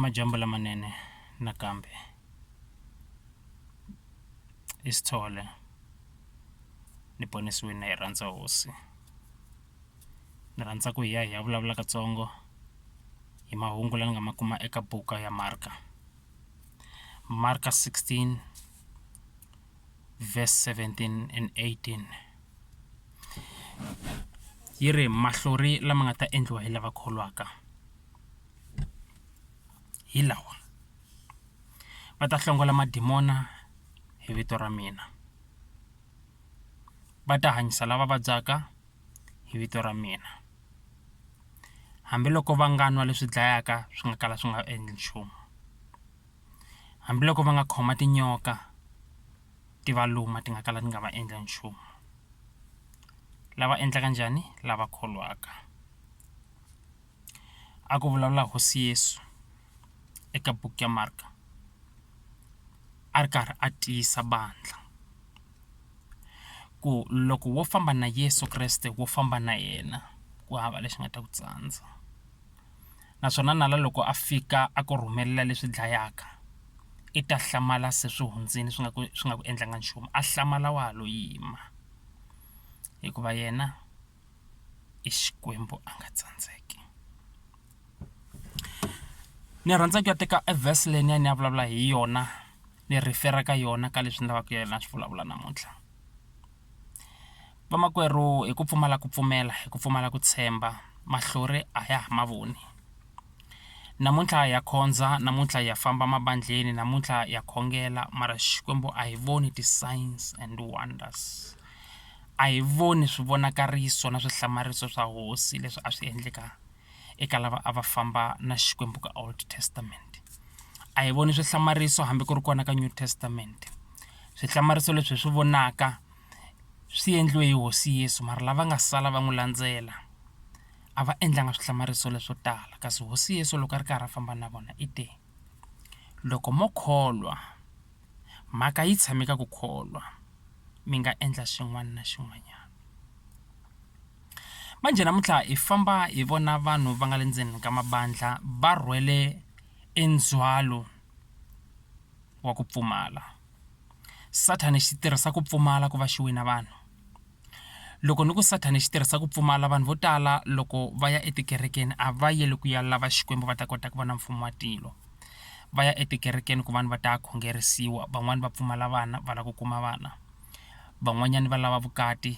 Madyambu lamanene nakambe i Sithole ni ponisiwile na yi rhandza hosi ni rhandza ku hi ya hi ya vulavula katsongo hi mahungu la ni nga ma kuma eka buku ya Marka Marka 16 verse 17 and 18 yi ri mahlori lama nga ta endliwa hi lava kholwaka hi lawa va ta hlongola madimona hi vito ra mina va ta hanyisa lava vabyaka hi vito ra mina hambiloko va nga nwa leswi dlayaka swi nga kala swi nga endli nchumu hambiloko va nga khoma tinyoka ti va luma ti nga kala ti nga va endla nchumu lava endlaka njhani lava kholwaka a ku vulavula hosi Yesu eka buku ya Marka a ri karhi a tiyisa bandla ku loko wo famba na Yesu Kreste wo famba na yena ku hava lexi nga ta ku tsandza naswona nala loko a fika a ku rhumelela leswi dlayaka i ta hlamala se swi hundzile swi nga ku swi nga ku endlanga nchumu a hlamala wa ha lo yima hikuva yena i Xikwembu a nga tsandzeki ni rhandza ku ya teka e verse leyi ni ya ni ya vulavula hi yona ni refer ka yona ka leswi ni lavaka ku ya na swi vulavula namuntlha vamakwerhu hi ku pfumala ku pfumela hi ku pfumala ku tshemba mahlori a ya ha ma voni namuntlha ya khondza namuntlha ya famba mabandleni namuntlha ya khongela mara Xikwembu a hi voni ti-signs and wonders a hi voni swivonakariso na swihlamariso swa hosi leswi a swi endleka eka lava a va famba na Xikwembu ka Old Testament a hi voni swihlamariso hambi ku ri kona ka New Testament swihlamariso leswi hi swi vonaka swi endliwe hi hosi Yesu mara lava nga sala va n'wi landzela a va endlanga swihlamariso leswo tala kasi hosi Yesu loko a ri karhi a famba na vona i te loko mo kholwa mhaka yi tshame ka ku kholwa mi nga endla xin'wana na xin'wanyana manjhe namuntlha hi famba hi vona vanhu va nga le ndzeni ka mabandla va rhwele e ndzhwalo wa ku pfumala sathane xi tirhisa ku pfumala ku va xi wina vanhu loko ni ku sathane xi tirhisa ku pfumala vanhu vo tala loko va ya etikerekeni a va yeli ku ya lava Xikwembu va ta kota ku vona mfumo wa tilo va ya etikerekeni ku vanhu va ta khongerisiwa van'wani va pfumala vana va lava ku kuma vana van'wanyani va lava vukati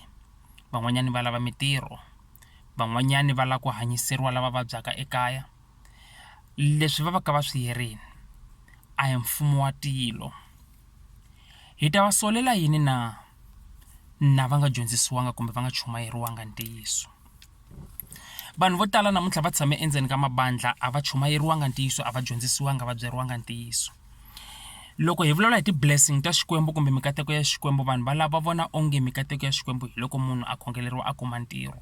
van'wanyani va lava mitirho van'wanyani va lava ku hanyiseriwa lava vabyaka ekaya leswi va va ka va swi yerini a hi mfumo wa tilo hi ta va solela yini na na va nga dyondzisiwanga kumbe va nga chumayeriwanga ntiyiso vanhu vo tala namuntlha va tshame endzeni ka mabandla a va chumayeriwanga ntiyiso a va dyondzisiwanga va byeriwanga ntiyiso loko hi vulavula hi ti-blessing ta Xikwembu kumbe mikateko ya Xikwembu vanhu va lava vona onge mikateko ya Xikwembu hi loko munhu a khongeleriwa a kuma ntirho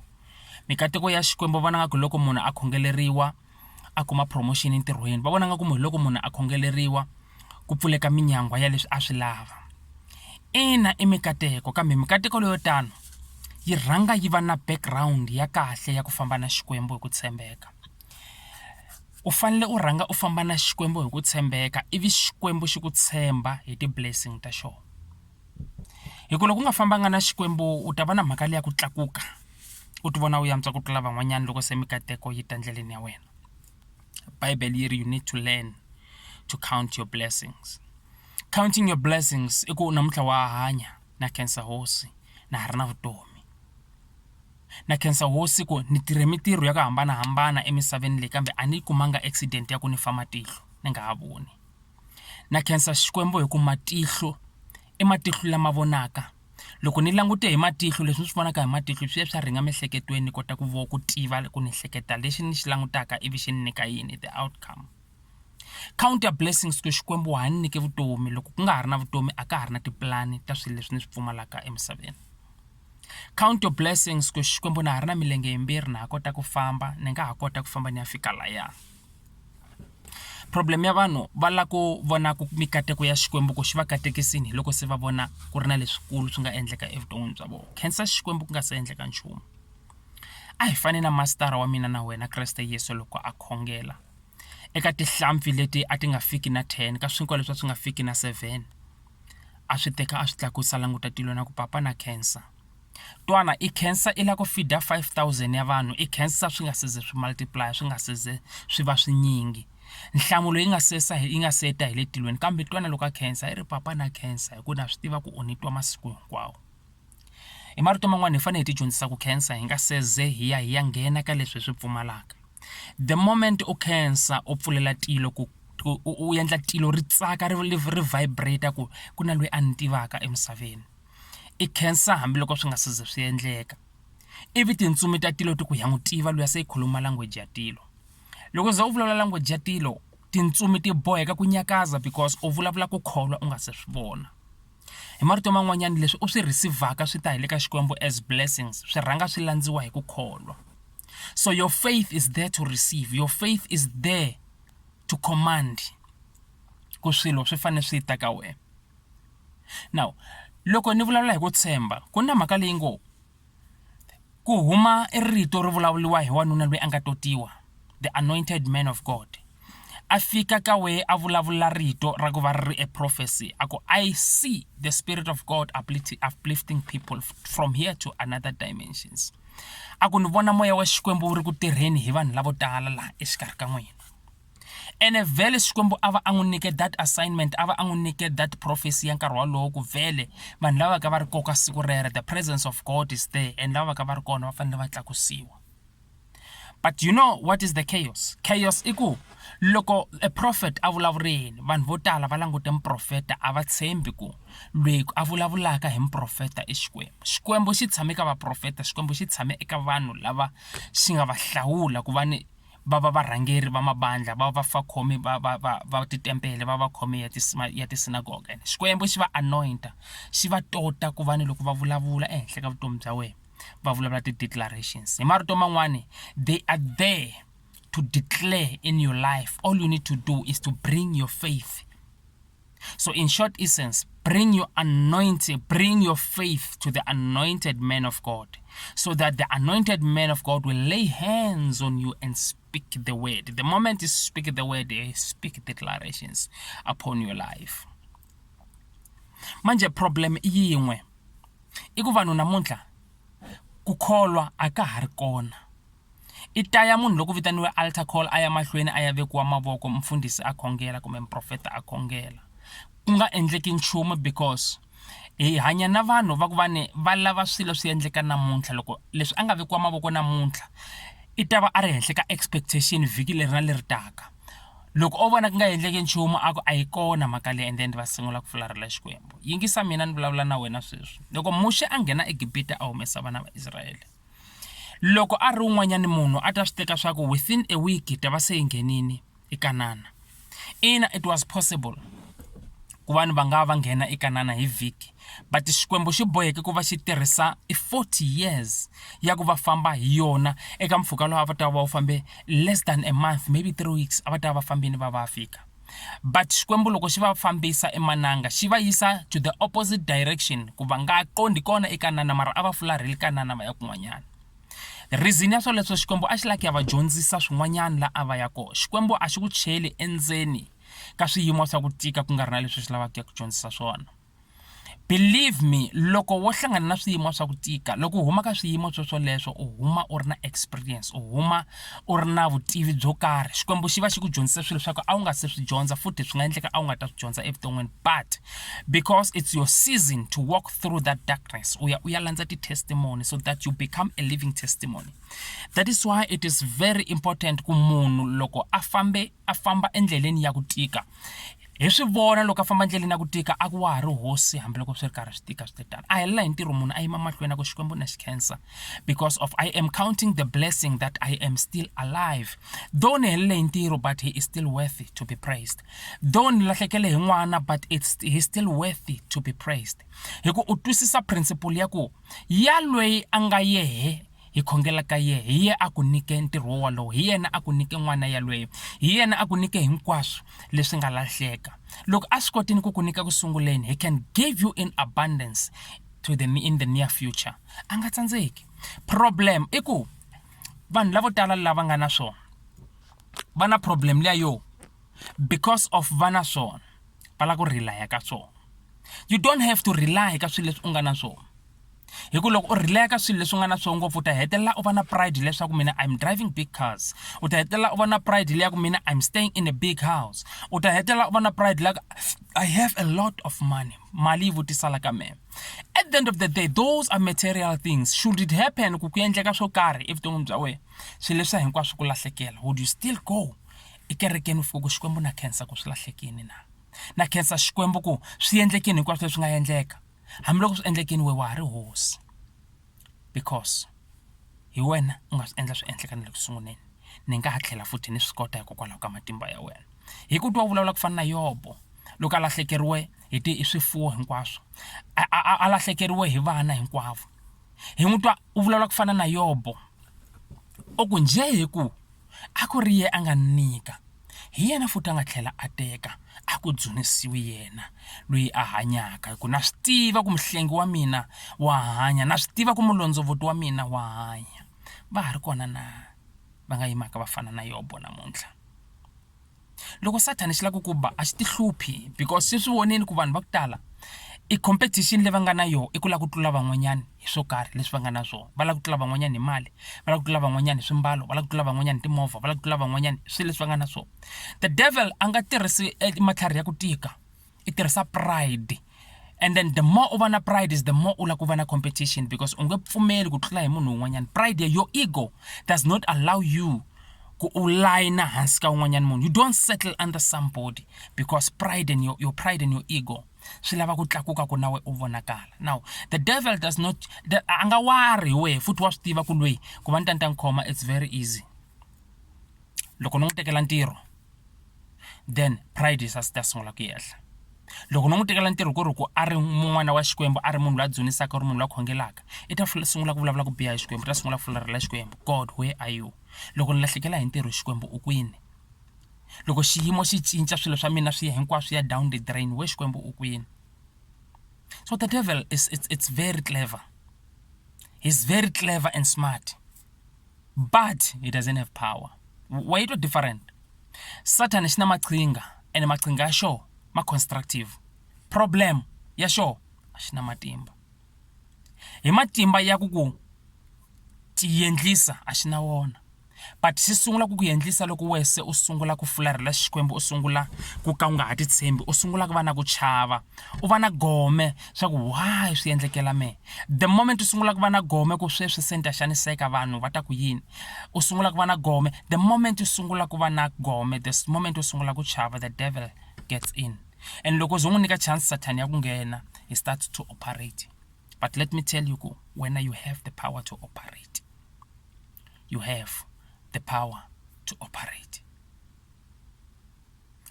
mikateko ya Xikwembu va vona nga ku loko munhu a khongeleriwa a kuma promotion entirhweni va vona nga ku hi loko munhu a khongeleriwa ku pfuleka minyangwa ya leswi a swi lava ina i mikateko kambe mikateko leyo tano yi rhanga yi va na background ya kahle ya ku famba na Xikwembu hi ku tshembeka u fanele u rhanga u famba na Xikwembu hi ku tshembeka ivi Xikwembu xi ku tshemba hi ti-blessing ta xona hi ku loko u nga fambanga na Xikwembu u ta va na mhaka leya ku tlakuka u ti vona u yantswa ku tlula van'wanyana loko se mikateko yi ta ndleleni ya wena bible yi ri you need to learn to count your blessings counting your blessings i ku namuntlha wa hanya na khensa hosi na ha ri na vutomi na khensa hosi ku ni tirhe mitirho ya ku hambanahambana emisaveni leyi kambe a ni kumanga accident ya ku ni fa matihlo ni nga ha voni na khensa Xikwembu hi ku matihlo i matihlo lama vonaka loko ni langute hi matihlo leswi ni swi vonaka hi matihlo swi ya swa ringa miehleketweni ni kota ku ku tiva ku ni hleketa lexi ni xi langutaka ivi xi ni nyika yini the outcome count your blessings ku Xikwembu wa ha ni nyike vutomi loko ku nga ha ri na vutomi a ka ha ri na tipulani ta swilo leswi ni swi pfumalaka emisaveni count your blessings ku Xikwembu na ha ri na milenge yimbirhi na ha kota ku famba ni nga ha kota ku famba ni ya fika laya problem ya vanhu va lava ku vona ku mikateko ya Xikwembu ku xi va katekisini hi loko se va vona ku ri na leswikulu swi nga endleka evuton'wini bya vona khensa Xikwembu ku nga se endleka nchumu a hi fani na mastara wa mina na wena Kreste Yesu loko a khongela. eka tihlampfi leti a ti nga fiki na 10 ka swinkwa leswi a swi nga fiki na 7 a swi teka a swi tlakusa languta tilo na ku papa na khensa twana i khensa i la ku feeda 5000 ya vanhu i khensa swi nga seze swi multiply swi nga seze swi va swinyingi nhlamulo yi nga sesa yi nga seta hi le tilweni kambe twana loko a khensa i ri papa na khensa hi ku na swi tiva ku u ni twa masiku hinkwawo hi marito man'wani hi fanele hi ti dyondzisa ku khensa hi nga seze hi ya hi ya nghena ka leswi hi swi pfumalaka the moment u khensa u pfulela tilo ku u endla tilo ri tsaka ri ri vibrate ku ku na loyi a ni tivaka emisaveni i khensa hambiloko swi nga se ze swi endleka ivi tintsumi ta tilo ti ku ya n'wi tiva luya se yi khuluma language ya tilo loko ze u vulavula language ya tilo tintsumi ti boheka ku nyakaza because u vulavula ku kholwa u nga se swi vona hi marito man'wanyana leswi u swi receivaka swi ta hi le ka Xikwembu as blessings swi rhanga swi landziwa hi ku kholwa so your faith is there to receive your faith is there to command ku swilo swi fanele swi ta ka wena now loko ni vulavula hi ku tshemba ku na mhaka leyi ngo ku huma i rito ri vulavuriwa hi wanuna loyi a nga totiwa the anointed man of God a fika ka wehe a vulavula rito ra ku va ri ri a prophecy a ku I see the spirit of God uplifting people from here to another dimensions a ku ni vona moya wa Xikwembu wu ri ku tirheni hi vanhu lavo tala laha exikarhi ka n'wina ene vhele Xikwembu a va a n'wi nyike that assignment a va a n'wi nyike that prophecy ya nkarhi wolowo ku vhele vanhu lava ka va ri koka siku rero the presence of God is there and lava va ka va ri kona va fanele va tlakusiwa but you know what is the chaos chaos i ku loko a prophet a vulavurini vanhu vo tala va langute muprofeta a va tshembi ku loyi a vulavulaka hi muprofeta i Xikwembu Xikwembu xi tshame ka vaprofeta Xikwembu xi tshame eka vanhu lava xi nga va hlawula ku va ni va va varhangeri va mabandlha va va vakhomi va va va va titempele va vakhomi ya ya tisinagoga ene Xikwembu xi va anoint-a xi va tota ku va ni loko va vulavula ehenhla ka vutomi bya wena va vulavula ti-declarations hi marito man'wani they are there to declare in your life all you need to do is to bring your faith So in short essence, bring your anointing, bring your faith to the anointed man of God, so that the anointed man of God will lay hands on you and speak the word. The moment you speak the word, they speak declarations upon your life. Manje problem i yin'we i ku vanhu namuntlha ku kholwa a ka ha ri kona I ta ya munhu loko ku vitaniwe altar call a ya mahlweni a ya vekiwa mavoko mfundhisi a khongela kumbe muprofeta a khongela ku nga endleki nchumu because hi hanya na vanhu va ku va ni va lava swilo swi endleka namuntlha loko leswi a nga vekiwa mavoko namuntlha i ta va a ri henhla ka expectation vhiki leri na leri taka loko o vona ku nga endleki nchumu a ku a yi kona mhaka leyi and then va sungula ku fularhela Xikwembu yingisa mina ni vulavula na wena sweswi loko Muxe a nghena Egipta a humesa vana va Israyele Loko a ri un'wanyani munhu a ta swi teka swa ku within a week hi ta va se hi nghenini eKanana. Ina it was possible ku vanhu va nga va nghena eKanana hi vhiki but Xikwembu xi boheke ku va xi tirhisa i 40 years ya ku va famba hi yona eka mpfhuka lowu a va ta va wu fambe less than a month maybe 3 weeks a va ta va fambini va va fika. But Xikwembu loko xi va fambisa emananga xi va yisa to the opposite direction ku va nga qondhi kona eKanana mara a va fularheli Kanana va ya kun'wanyana. Reason ya swoleswo Xikwembu a xi lava ku ya va dyondzisa swin'wanyana la a va ya kona. Xikwembu a xi ku cheli endzeni ka swiyimo swa ku tika ku nga ri na leswi xi lavaka ku ya ku dyondzisa swona. Believe me loko wo hlangana na swiyimo swa ku tika loko u huma ka swiyimo swo swoleswo u huma u ri na experience u huma u ri na vutivi byo karhi Xikwembu xi va xi ku dyondzise swilo swa ku a wu nga se swi dyondza futhi swi nga endleka a wu nga ta swi dyondza evuton'wini but because it's your season to walk through that darkness u ya u ya landza ti-testimony so that you become a living testimony that is why it is very important ku munhu loko a fambe a famba endleleni ya ku tika hi swi vona loko a famba endleleni ya ku tika a ku wa ha ri hosi hambiloko swi ri karhi swi tika swi te tano a helela hi ntirho munhu a yima mahlweni a ku Xikwembu na xi khensa because of I am counting the blessing that I am still alive though ni helele hi ntirho but he is still worthy to be praised though ni lahlekele hi n'wana but it's he still worthy to be praised hi ku u twisisa principle ya ku ya loyi a nga yehe hi khongela ka yena hi ye a ku nyike ntirho wo wolowo hi yena a ku nyike n'wana yalweyo hi yena a ku nyike hinkwaswo leswi nga lahleka loko a swi kotini ku ku nyika ku sunguleni he can give you in abundance to the in the near future a nga tsandzeki problem i ku vanhu lavo tala lava nga na swona va na problem liya yo because of va na swona va lava ku relaya ka swona you don't have to rely ka swilo leswi u nga na swona hi ku loko u rely ka swilo leswi u nga na swona ngopfu u ta hetelela u va na pride leswaku mina I'm driving big cars u ta hetelela u va na pride leya ku mina I'm staying in a big house u ta hetelela u va na pride leya ku I have a lot of money mali yi vutisa la ka mehe at the end of the day those are material things should it happen ku ku endleka swo karhi evuton'wini bya wena swilo leswiya hinkwaswo ku lahlekela would you still go ekerekeni u fika ku Xikwembu na khensa ku swi lahlekini na na khensa Xikwembu ku swi endlekini hinkwaswo leswi nga endleka hambiloko swi endlekini we wa ha ri hosi because hi wena u nga swi endla swi endleka na le ku sunguleni ni nga ha tlhela futhi ni swi kota hikokwalaho ka matimba ya wena hi ku twa u vulavula ku fana na Yobo loko a lahlekeriwe hi ti hi swifuwo hinkwaswo a a a lahlekeriwe hi vana hinkwavo hi n'wi twa u vulavula ku fana na Yobo u ku njhe hi ku a ku ri ye a nga ni nyika hi yena futhi a nga tlhela a teka a ku dzunisiwi yena loyi a hanyaka hi ku na swi tiva ku muhlengi wa mina wa hanya na swi tiva ku mulondzovoti wa mina wa hanya va ha ri kona na va nga yimaka va fana na Yobo namuntlha loko sathana xi lava ku ku ba a xi ti hluphi because xi swi vonile ku vanhu va ku tala i competition leyi va nga na yona i ku lava ku tlula van'wanyana hi swo karhi leswi va nga na swona va lava ku tlula van'wanyana hi mali va lava ku tlula van'wanyana hi swimbalo va lava ku tlula van'wanyana hi timovha va lava ku tlula van'wanyana hi swilo leswi va nga na swona the devil a nga tirhisi matlhari ya ku tika i tirhisa pride and then the more u va na pride is the more u lava ku va na competition because u nge pfumeli ku tlula hi munhu un'wanyana pride your ego does not allow you ku u layina hansi ka un'wanyana munhu you don't settle under somebody because pride and your, your pride and your ego swi lava ku tlakuka ku nawe u vonakala now the devil does not the, a nga wari hi wehe futhi wa swi tiva ku lweyi ku va ni ta ni ta n'wi khoma it's very easy loko ni n'wi tekela ntirho then pride yi ta sungula ku yehla loko no n'wi tekela ntirho ku ri ku a ri mun'wana wa Xikwembu a ri munhu loyi a dzunisaka ri munhu loyi a khongelaka i ta sungula ku vulavula ku biha hi Xikwembu i ta sungula ku fularhela Xikwembu God where are you loko ni lahlekela hi ntirho Xikwembu u kwini loko xiyimo xi cinca swilo swa mina swi ya hinkwaswo ya down the drain we Xikwembu u kwini so the devil is it's, it's very clever he's very clever and smart but he doesn't have power wa yi twa different sathana xi na maqhinga ene maqhinga ya xona ma constructive problem ya xona a xi na matimba hi matimba ya ku ku tiendlisa a xi na wona but xi sungula ku ku endlisa loko wehe se u sungula ku fularhela Xikwembu u sungula ku ka u nga ha ti tshembi u sungula ku va na ku chava u va na gome swa ku why swi endlekela mehe the moment u sungula ku va na gome ku sweswi se ni ta xaniseka vanhu va ta ku yini u sungula ku va na gome the moment u sungula ku va na gome the moment u sungula ku chava the devil gets in and loko u ze u n'wi nyika chance sathana ya ku nghena he starts to operate but let me tell you ku wena you have the power to operate you have the power to operate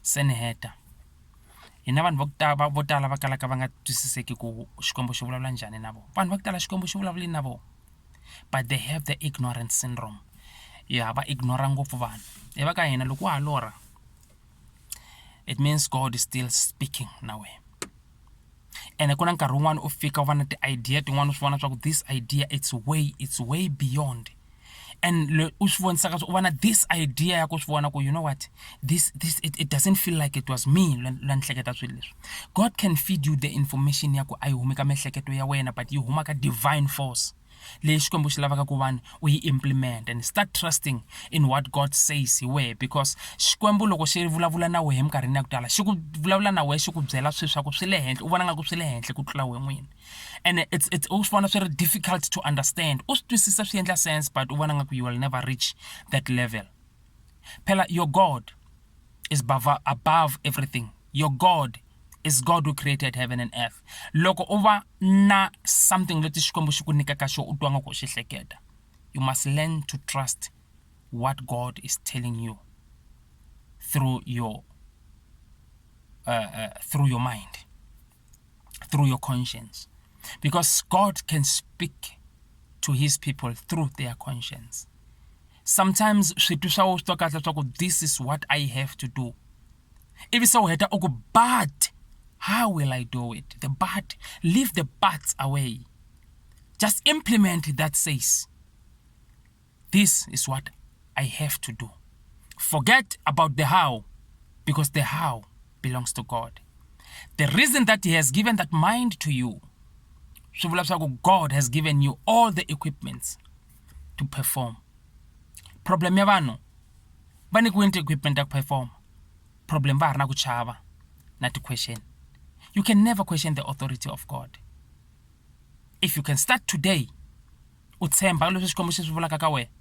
se ni heta hina vanhu va ku tala vo tala va kalaka va nga twisiseki ku Xikwembu xi vulavula njhani na vona vanhu va ku tala Xikwembu xi vulavuli na vona but they have the ignorance syndrome ya va ignore ngopfu vanhu hi va ka hina loko wa ha lorha it means God is still speaking na wena ene ku na nkarhi wun'wani u fika u va na ti-idea tin'wani u swi vona swa ku this idea it's way it's way beyond and u swi vonisaka u va na this idea ya ku swi vona ku you know what this this it, it doesn't feel like it was me la ni hleketa swilo leswi god can feed you the information ya ku a yi humi ka miehleketo ya wena but yi huma ka divine force leyi Xikwembu xi lavaka ku vanhu u yi implement and start trusting in what God says hi wehe because Xikwembu loko xi vulavula na wehe eminkarhini ya ku tala xi ku vulavula na wehe xi ku byela swilo swa ku swi le henhla u vona nga ku swi le henhla ku tlula wehe n'wini and it's it's u swi vona swi ri difficult to understand u swi twisisa swi endla sense but u vona nga ku you will never reach that level phela your God is above everything your God is God who created heaven and earth loko u va na something leti Xikwembu xi ku nyikaka xo u twa nga ku u xi hleketa you must learn to trust what God is telling you through your through your mind through your conscience because God can speak to his people through their conscience sometimes switwi swa wena swi twa kahle swa ku this is what I have to do ivi se u heta u ku but how will I do it the but leave the buts away just implement that says this is what I have to do. Forget about the how because the how belongs to God. The reason that he has given that mind to you swi vula leswaku God has given you all the equipments to perform. Problem ya vanhu va nyikiwile ti-equipment ta ku perform problem va ha ri na ku chava na ti-question. You can never question the authority of God. If you can start today u tshemba leswi Xikwembu xi swi vulaka ka wena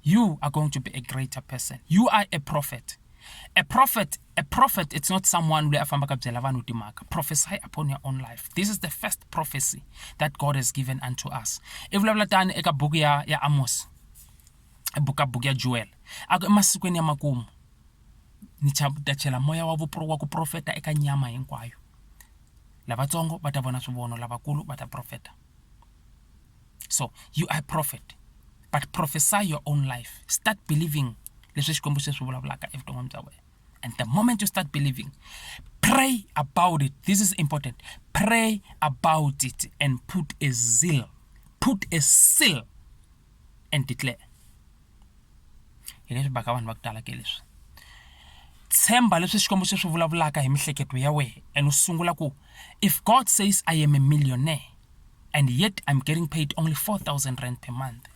you are going to be a greater person. You are a prophet. A prophet, a prophet, it's not someone loyi a fambaka byela vanhu timhaka. Prophesy upon your own life. This is the first prophecy that God has given unto us. I vulavula tani eka buku ya ya Amos. Buku buku ya Joel. A ku emasikwini ya makumu ni ta chela moya wa wa ku profeta eka nyama hinkwayo. Lavatsongo va ta vona swivono, lavakulu va ta profeta. So you are a prophet but prophesy your own life. Start believing leswi Xikwembu xi swi vulavulaka evuton'wini bya wena. And the moment you start believing, pray about it. This is important. Pray about it and put a zeal. Put a seal and declare. Hi leswi baka vanhu va ku tala ke leswi. Tshemba leswi Xikwembu xi swi vulavulaka hi mihleketo ya wena and u sungula ku if God says I am a millionaire and yet I'm getting paid only 4000 rand per month.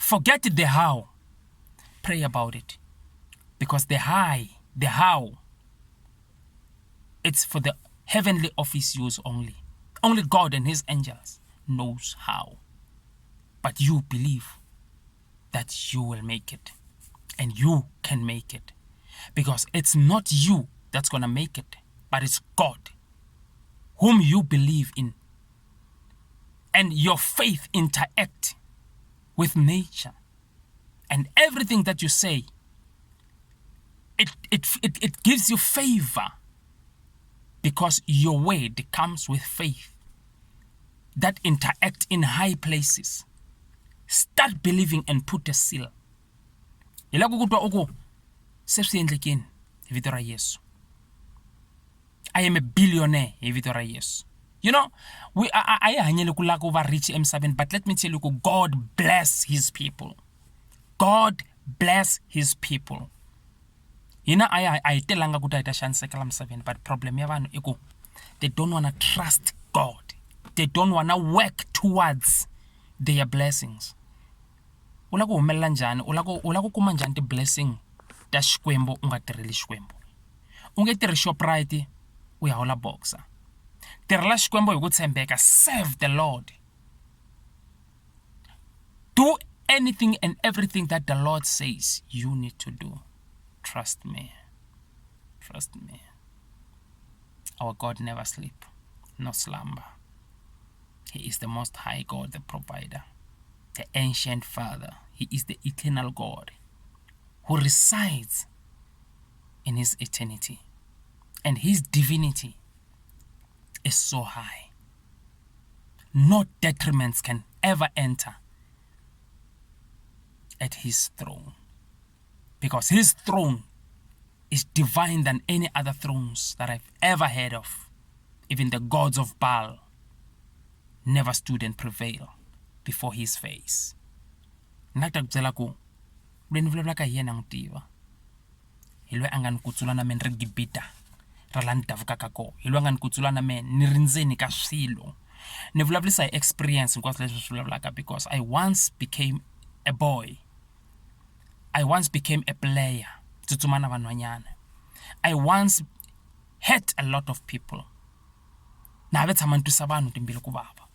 Forget the how. Pray about it. Because the high, the how, it's for the heavenly office use only. Only God and his angels knows how. But you believe that you will make it. And you can make it. Because it's not you that's going to make it, but it's God whom you believe in. And your faith interact with nature. And everything that you say, it, it, it, it gives you favor because your word comes with faith that interact in high places. Start believing and put a seal. Hi lava ku twa u ku se swi endlekini hi vito ra Yesu. I am a billionaire hi vito ra Yesu. You know, we a a hi hanyeli ku lava ku va rich emisaveni but let me tell you ku God bless his people. God bless his people. Hina a hi a hi telanga ku ta hi ta xaniseka la misaveni but problem ya vanhu i ku they don't wanna trust God. They don't wanna work towards their blessings. U lava ku humelela njhani u lava ku u lava ku kuma njhani ti-blessing ta Xikwembu u nga tirheli Xikwembu u nge tirhi Shoprite u ya hola Boxer tirhela Xikwembu hi ku tshembeka serve the Lord do anything and everything that the Lord says you need to do trust me trust me our God never sleep no slumber he is the most high God the provider the ancient father he is the eternal God who resides in his eternity and his divinity is so high no detriments can ever enter at his throne because his throne is divine than any other thrones that I've ever heard of. Even the gods of Baal never stood and prevail before his face. Ni la ku ta ku byela ku loyi ni vulavulaka hi yena n'wi tiva hi loyi a nga ni kutsula na mina ri gibita ra laha ni davukaka kona hi loyi a nga ni kutsula na mina ni ri ndzeni ka swilo ni vulavurisa hi experience hinkwaswo leswi swi vulavulaka because I once became a boy I once became a player tsutsuma na vanhwanyana I once hurt a lot of people na ha ve tshama ni twisa vanhu timbilu ku vava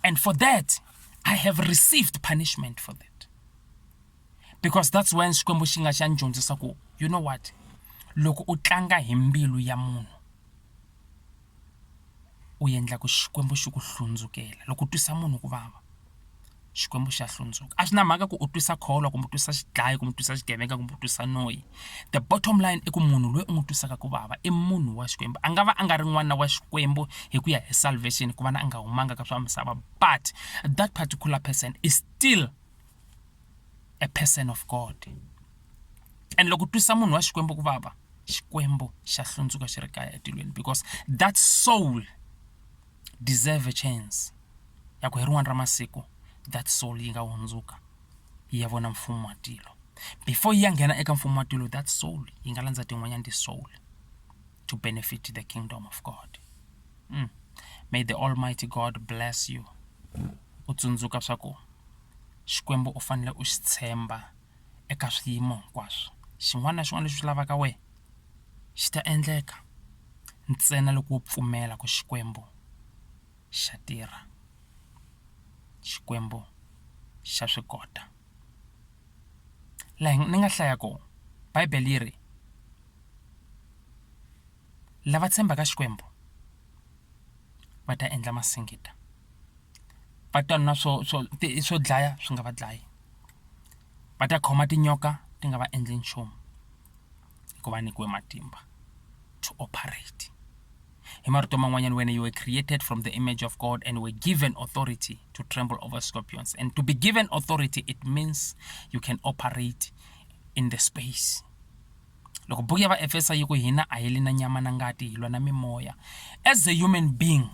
and for that I have received punishment for that because that's when Xikwembu xi nga xa ni dyondzisa ku you know what loko u tlanga hi mbilu ya munhu u endla ku Xikwembu xi ku hlundzukela loko u twisa munhu ku vava Xikwembu xa hlundzuka a swi na mhaka ku u twisa kholwa kumbe u twisa xidlayi kumbe u twisa xigevenga kumbe u twisa noyi the bottom line i ku munhu loyi u n'wi twisaka ku vava i munhu wa Xikwembu a nga va a nga ri n'wana wa Xikwembu hi ku ya hi salvation ku va na a nga humanga ka swa misava but that particular person is still a person of God and loko u twisa munhu wa Xikwembu ku vava Xikwembu xa hlundzuka xi ri kaya etilweni because that soul deserve a chance ya ku hi rin'wana ra masiku that soul yi nga hundzuka yi ya vona mfumo wa tilo. Before yi ya nghena eka mfumo wa tilo that soul yi nga landza tin'wanyana ti-soul to benefit the kingdom of God. May the almighty God bless you. U tsundzuka swa ku Xikwembu u fanele u xi tshemba eka swiyimo hinkwaswo. Xin'wana na xin'wana lexi u xi lavaka wena xi ta endleka ntsena loko wo pfumela ku Xikwembu xa tirha, Xikwembu xa swi kota. Laha ni nga hlaya kona bibele yi ri lava tshembaka Xikwembu va ta endla masingita va ta nwa swo swo swo dlaya swi nga va dlayi va ta khoma tinyoka ti nga va endli nchumu hikuva va nyikiwe matimba to operate. Hi marito man'wanyana wena you were created from the image of God and were given authority to tremble over scorpions and to be given authority it means you can operate in the space. Loko buku ya Vaefesa yi ku hina a hi li na nyama na ngati hi lwa na mimoya as a human being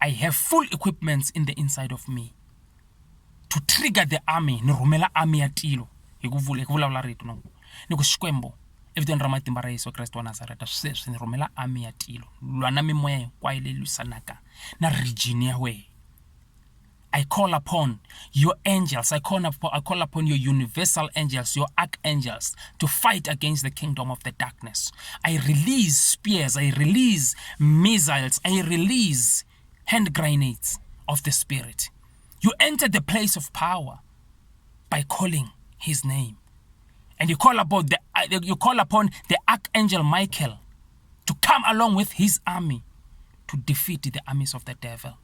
I have full equipments in the inside of me to trigger the army ni rhumela army ya tilo hi ku vula hi ku vulavula rito no ni ku Xikwembu evitweni ra matimba ra Yesu Kreste wa Nazareta sweswi ni rhumela army ya tilo lwa na mimoya hinkwayo leyi lwisanaka na region ya wena I call upon your angels. I call upon your universal angels, your archangels, to fight against the kingdom of the darkness. I release spears, I release missiles, I release hand grenades of the spirit. You enter the place of power by calling his name. And you call upon the you call upon the archangel Michael to come along with his army to defeat the armies of the devil.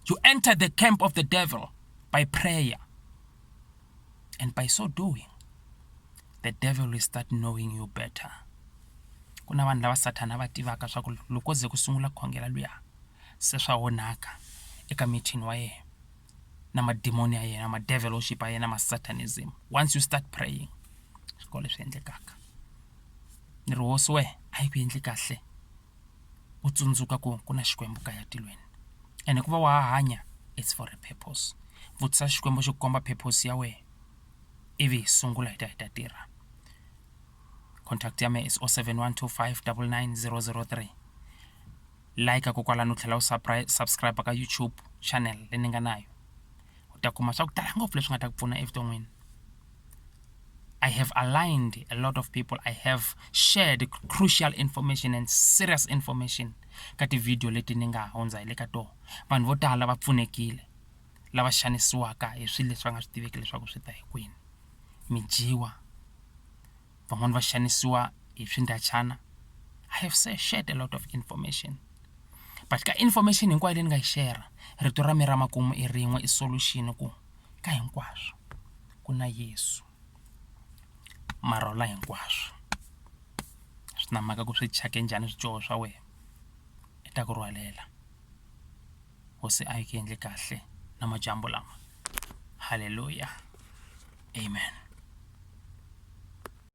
You enter the camp of the devil by prayer. And by so doing, the devil will start knowing you better. Ku na vanhu lava sathana va tivaka swa ku loko ze ku sungula ku khongela luya se swa onhaka eka meeting wa yena na madimoni ya yena ma-devil worship ya yena ma-satanism once you start praying swi kona leswi endlekaka ni ri hosi we a yi ku endli kahle u tsundzuka ku ku na Xikwembu kaya tilweni ene ku va wa ha hanya it's for a purpose vutisa Xikwembu xi ku komba purpose ya wena ivi hi sungula hi ta hi ta tirha contact ya mehe is 0712599003 like kokwalano u tlhela u subscribe ka YouTube channel leyi ni nga na yo u ta kuma swa ku tala ngopfu leswi nga ta ku pfuna evuton'wini I have aligned a lot of people. I have shared crucial information and serious information ka ti-video leti ni nga hundza hi le ka tona. Vanhu vo tala va pfunekile lava xanisiwaka hi swilo leswi va nga swi tiveki leswaku swi ta hi kwini. Mi dyiwa, van'wani va xanisiwa hi swindhachana. I have shared a lot of information but ka information hinkwayo leyi ni nga yi share rito ra mina ra makumu i rin'we i solution ku ka hinkwaswo ku na Yesu marhola hinkwaswo swi na mhaka ku swi thyake njhani swidyoho swa wena i ta ku rhwalela hosi a yi ku endli kahle na madyambu lama haleluya amen.